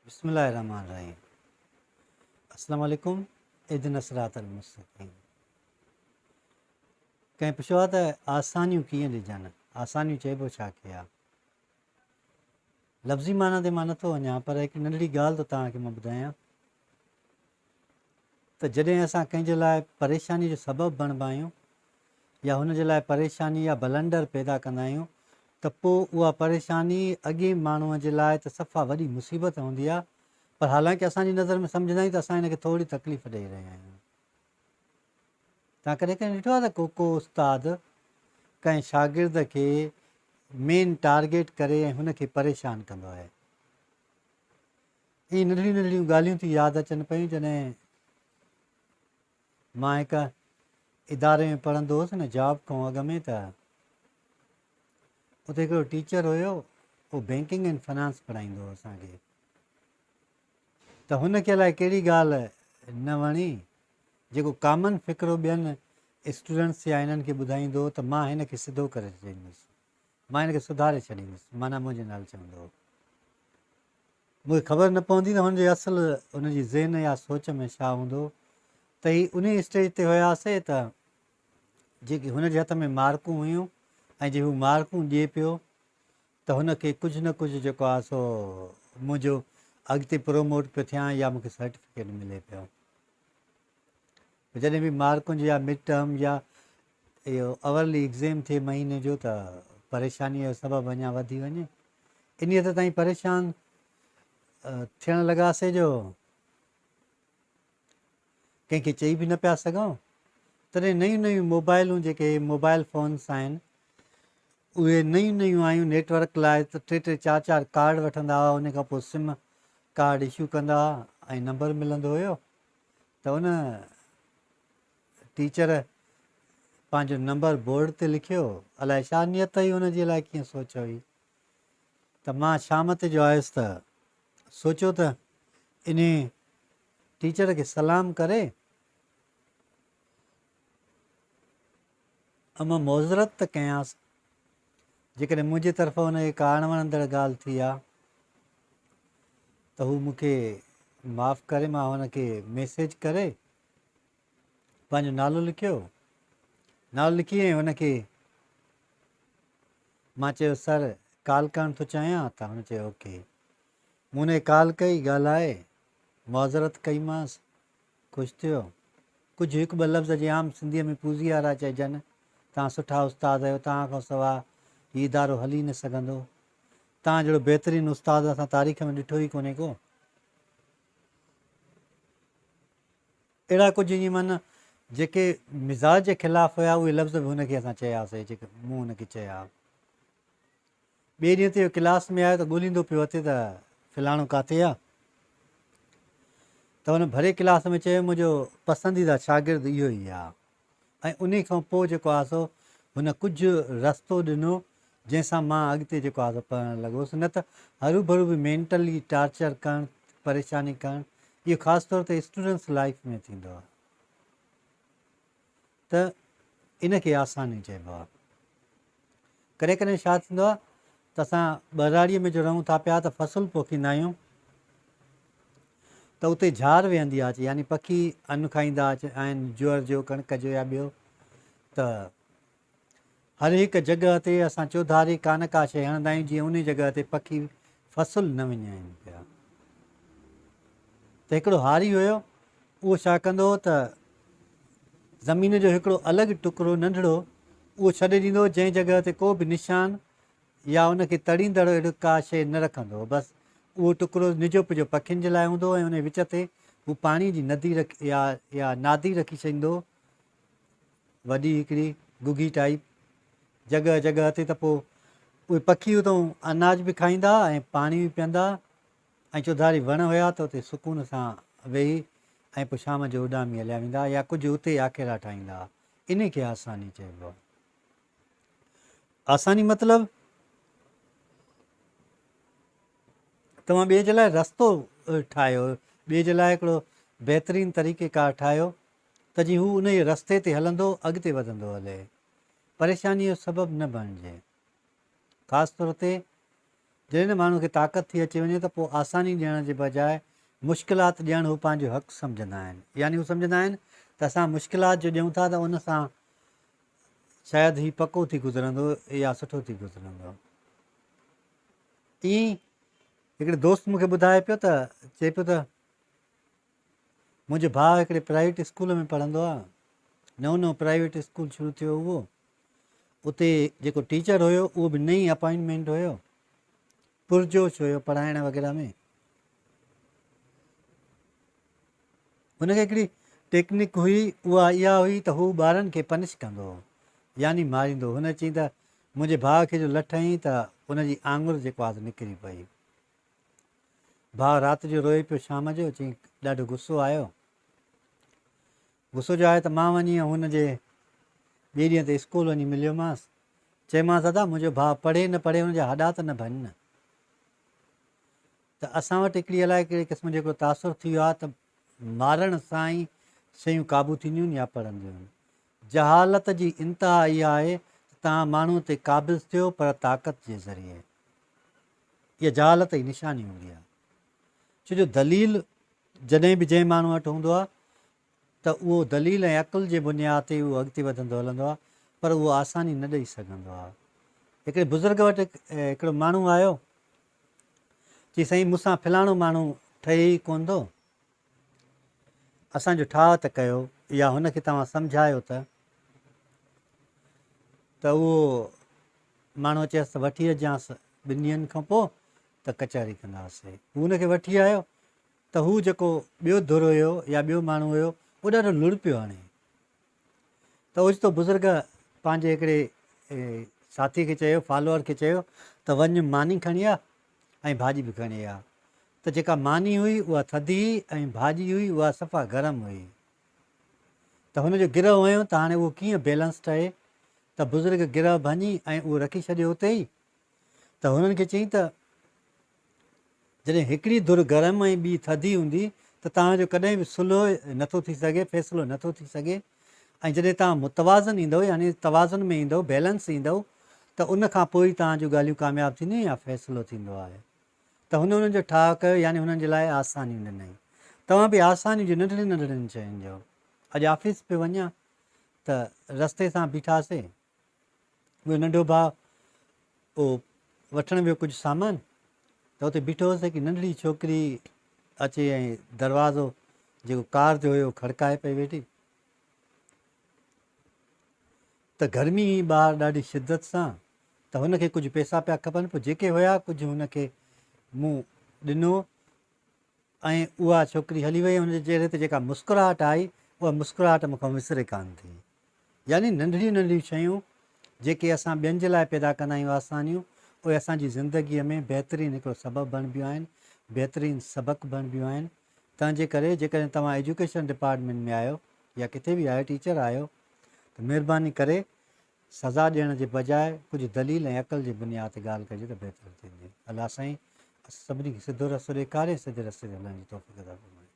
بسم الله الرحمن الرحيم السلام عليڪم اهدنا الصراط المستقيم ڪنهن پڇيو آهي ته آسانيون ڪيئن ڏجن آسانيون چئبو ڇا کي آهي لفظي معنيٰ تي مان نٿو وڃان پر هڪ ننڍڙي ڳالهه ته توهان کي مان ٻڌايان ته جڏهن اسان ڪنهن جي لاء پريشاني جو سبب بڻبا آهيون يا هن جي لاء پريشاني يا بلنڊر پيدا ڪندا آهيون ته پوء اها پريشاني اڳئين ماڻهوء جي لاء ته صفا وڏي مصيبت هوندي آهي پر حالانڪه اسان جي نظر ۾ سمجهندا آهيون ته اسان هن کي ٿوري تڪليف ڏئي رهيا آهيون. توهان ڪڏهن ڪڏهن ڏٺو آهي ته ڪو ڪو استاد ڪنهن شاگرد کي مين ٽارگيٽ ڪري ۽ هن کي پريشان ڪندو آهي. ائين ننڍڙيون ننڍڙيون ڳالهيون ٿي ياد اچن پيون جڏهن مان هڪ اداري ۾ پڙهندو هوس نه جاب کان اڳ ۾ ته اتي هڪڙو ٽيچر هيو اهو بينڪنگ اينڊ فنانس پڙهائيندو هو اسان کي ته هن کي الائي ڪهڙي ڳالهه نه وڻي جيڪو ڪامن فقرو ٻين اسٽوڊنٽس يا انهن کي ٻڌائيندو هو ته مان هن کي سڌو ڪري ڇڏيندس مان هن کي سڌاري ڇڏيندس معنيٰ منهنجي نالي چوندو هو مون کي خبر نه پوندي ته هن جي اصل هن جي ذهن يا سوچ ۾ ڇا هوندو ته هي انهي اسٽيج تي هياسي ته جيڪي هن جي هٿ ۾ مارڪون هيون ۽ جي هو مارڪون ڏئي پيو ته هن کي ڪجهه نه ڪجهه جيڪو آهي سو منهنجو اڳتي پروموٽ پيو ٿيان يا مون کي سرٽيفڪيٽ ملي پيو. جڏهن به مارڪن جو يا مڊ ٽرم يا اهو اورلي ايگزيم ٿئي مهيني جو ته پريشانيء جو سبب اڃا وڌي وڃي. انهيء حد تائين پريشان ٿيڻ لڳاسي جو ڪنهن کي چئي به نه پيا سگهون. تڏهن نيون نيون موبائلون جيڪي موبائل فونس آهن اهي نيون نيون آيون نيٽ ورڪ لاء ته ٽي ٽي چار چار ڪارڊ وٺندا هئا ان کان پوء سم ڪارڊ اشو ڪندا هئا ۽ نمبر ملندو هيو ته ان ٽيچر پنهنجو نمبر بورڊ تي لکيو الائي ڇا نيت هئي هن جي الائي ڪيئن سوچ هئي ته مان شام تي جو آيس ته سوچيو ته انهي ٽيچر کي سلام ڪري اما معذرت ته ڪيانس جيڪڏهن منهنجي طرفان هن کي ڪا اڻوڻندڙ ڳالهه ٿي آ ته هو مون کي معاف ڪري مان هن کي ميسيج ڪري پنهنجو نالو لکيو نالو لکي ۽ هن کي مان چيو سر ڪال ڪرڻ ٿو چاهيان ته هن چيو اوڪي مون هن کي ڪال ڪئي ڳالهائي معذرت ڪئي مانس خوش ٿيو ڪجهه هڪ ٻه لفظ جي عام سنڌيء ۾ پوزي وارا چئجن توهان سٺا استاد آهيو توهان کان سواء هي ادارو هلي نه سگهندو توهان جهڙو بهترين استاد اسان تاريخ ۾ ڏٺو ئي ڪونهي ڪو. اهڙا ڪجهه ائين معنيٰ جيڪي مزاج جي خلاف هيا اهي لفظ به هن کي اسان چياسي جيڪي مون هن کي چيا. ٻئي ڏينهن تي اهو ڪلاس ۾ آيو ته ڳوليندو پيو اچي ته فلاڻو ڪاٿي آ ته هن ڀري ڪلاس ۾ چيو منهنجو پسنديده شاگرد اهو ئي آ ۽ انهي کان پوء جيڪو آ سو هن ڪجهه رستو ڏنو جنهن سان مان اڳتي جيڪو آ سو پڙهڻ لڳوس نه ته هروڀرو به مينٽلي ٽارچر ڪرڻ پريشاني ڪرڻ اهو خاص طور تي اسٽوڊنٽس لائيف ۾ ٿيندو آ ته ان کي آساني چئبو آ. ڪڏهن ڪڏهن ڇا ٿيندو آهي ته اسان ٻهراڙيء ۾ جو رهون ٿا پيا ته فصل پوکيندا آهيون ته اتي جھار ويهندي آهي يعني پکي ان کائيندا آهن جوئر جو ڪڻڪ جو يا ٻيو ته هر هڪ جڳهه تي اسان چوڌاري ڪا نه ڪا شيء هڻندا آهيون جيئن انهي جڳهه تي پکي فصل نه وڃائين پيا ته هڪڙو هاري هيو اهو ڇا ڪندو هو ته زمين جو هڪڙو الڳ ٽڪرو ننڍڙو اهو ڇڏي ڏيندو هو جنهن جڳهه تي ڪو به نشان يا ان کي تڙيندڙ اهڙي ڪا شيء نه رکندو هو بس اهو ٽڪرو نجو پجو پکين جي لاء هوندو هو ۽ ان وچ تي هو پاڻي جي ندي رکي يا يا نادي رکي ڇڏيندو هو وڏي هڪڙي گگهي ٽائيپ جڳهه جڳهه تي ته پوء اهي پکي اتان اناج به کائيندا ۽ پاڻي به پيئندا ۽ چوڌاري وڻ هيا ته اتي سڪون سان ويهي ۽ پوء شام جو اڏامي هليا ويندا يا ڪجهه اتي ئي آکيرا ٺاهيندا ها. انهي کي آساني چئبو آهي. آساني مطلب توهان ٻئي جي لاء رستو ٺاهيو، ٻئي جي لاء هڪڙو بهترين طريقيڪار ٺاهيو ته جيئن هو انهيء رستي تي هلندو اڳتي وڌندو هلي. پريشانيء جو سبب نه بڻجي. خاص طور تي جڏهن نه ماڻهو کي طاقت ٿي اچي وڃي ته پوء آساني ڏيڻ جي بجاء مشڪلات ڏيڻ هو پنهنجو حق سمجهندا آهن. يعني هو سمجهندا آهن ته اسان مشڪلات جو ڏيون ٿا ته ان سان شايد هي پڪو ٿي گذرندو يا سٺو ٿي گذرندو. ائين هڪڙي دوست مون کي ٻڌائي پيو ته چئي پيو ته منهنجو ڀاء هڪڙي پرائيويٽ اسڪول ۾ پڙهندو آهي. نئون نئون پرائيويٽ اسڪول شروع ٿيو اهو. اتي جيڪو ٽيچر هيو اهو به نئين اپائنٽمينٽ هيو. پرجوش هيو پڙهائڻ وغيره ۾. هن کي هڪڙي ٽيڪنڪ هئي اها اها هئي ته هو ٻارن کي پنش ڪندو هو يعني ماريندو هو. هن چيائين ته منهنجي ڀاء کي جو لٺ هنئي ته ان جي آڱر جيڪو آهي سو نڪري پئي. ڀاء رات جو روئي پيو شام جو چيائين ڏاڍو غصو آيو. غصو جو آيو ته مان وڃي هن جي ٻئي ڏينهن تي اسڪول وڃي مليومانس. چيومانس ادا منهنجو ڀاء پڙهي نه پڙهي هن جا هڏا ته نه ڀڃ نه. ته اسان وٽ هڪڙي الائي ڪهڙي قسم جو هڪڙو تاثر ٿي ويو آهي ته مارڻ سان ئي شيون قابو ٿينديون آهن يا پڙهنديون آهن. جهالت جي انتها اها آهي ته توهان ماڻهوء تي قابض ٿيو پر طاقت جي ذريعي. اها جهالت جي نشاني هوندي آهي. ڇو جو دليل جڏهن به جنهن ماڻهوء وٽ هوندو آهي ته اهو دليل ۽ عقل جي بنياد تي اهو اڳتي وڌندو هلندو آهي پر اهو آساني نه ڏئي سگهندو آهي. هڪڙي بزرگ وٽ هڪڙو ماڻهو آيو، چي سائين مون سان فلاڻو ماڻهو ٺهي ئي ڪونه ٿو، اسان جو ٺاهه ته ڪيو يا هن کي توهان سمجهايو ته ته اهو ماڻهو چيس ته وٺي اچجانس ٻن ڏينهن کان پوء ته ڪچهري ڪنداسين. هو هن کي وٺي آيو ته هو جيڪو ٻيو ڌر هيو يا ٻيو ماڻهو هيو اهو ڏاڍو لڙ پيو هڻي ته اوچتو بزرگ پنهنجي هڪڙي ساٿي کي چيو، فالوئر کي چيو ته وڃ ماني کڻي آ ۽ ڀاڄي به کڻي آ ته جيڪا ماني هئي اها ٿڌي هئي ۽ ڀاڄي هئي اها صفا گرم هئي ته هن جو گرهه هنيو ته هاڻي اهو ڪيئن بيلنس ٺهي ته بزرگ گرهه ڀڃي ۽ اهو رکي ڇڏيو اتي ئي ته هنن کي چيائين ته جڏهن هڪڙي ڌر گرم ۽ ٻي ٿڌي هوندي ته توهان جو ڪڏهن به صلح نٿو ٿي سگهي، فيصلو نٿو ٿي سگهي ۽ جڏهن توهان متوازن ايندؤ يعني توازن ۾ ايندؤ، بيلنس ايندؤ ته ان کان پوء ئي توهان جون ڳالهيون ڪامياب ٿينديون يا فيصلو ٿيندو آهي ته هن انهن جو ٺاهه ڪيو يعني هنن جي لاء آسانيون ڏنائين. توهان به آسانيون جو ننڍڙين ننڍڙين شين جو. اڄ آفيس پيو وڃان ته رستي سان بيٺاسين. منهنجو ننڍو ڀاء اهو وٺڻ ويو ڪجهه سامان ته اتي بيٺو هوس هڪ ننڍڙي ڇوڪري اچي ۽ دروازو جيڪو ڪار جو هيو کڙڪائي پئي ويٺي ته گرمي هئي ٻاهر ڏاڍي شدت سان ته هن کي ڪجهه پئسا پيا کپن پوء جيڪي هيا ڪجهه هن کي مون ڏنو ۽ اها ڇوڪري هلي وئي هن جي چهري تي جيڪا مسڪراهٽ آئي اها مسڪراهٽ مون کان وسري ڪانه ٿي. يعني ننڍڙيون ننڍڙيون شيون جيڪي اسان ٻين جي لاء پيدا ڪندا آهيون آسانيون اهي اسان جي زندگيء ۾ بهترين هڪڙو سبب بڻبيون آهن بهترين سبق بڻبيون آهن تنهن جي ڪري جيڪڏهن توهان ايجوڪيشن ڊپارٽمينٽ ۾ آهيو يا ڪٿي به آهيو ٽيچر آهيو ته مهرباني ڪري سزا ڏيڻ جي بجاء ڪجهه دليل ۽ عقل جي بنياد تي ڳالهه ڪجي ته بهتر ٿيندي. الله سائين اسان سڀني کي سڌو رستو ڏيکاري ۽ سڌي رستي تي هلڻ جي توفيق عطا فرمائي.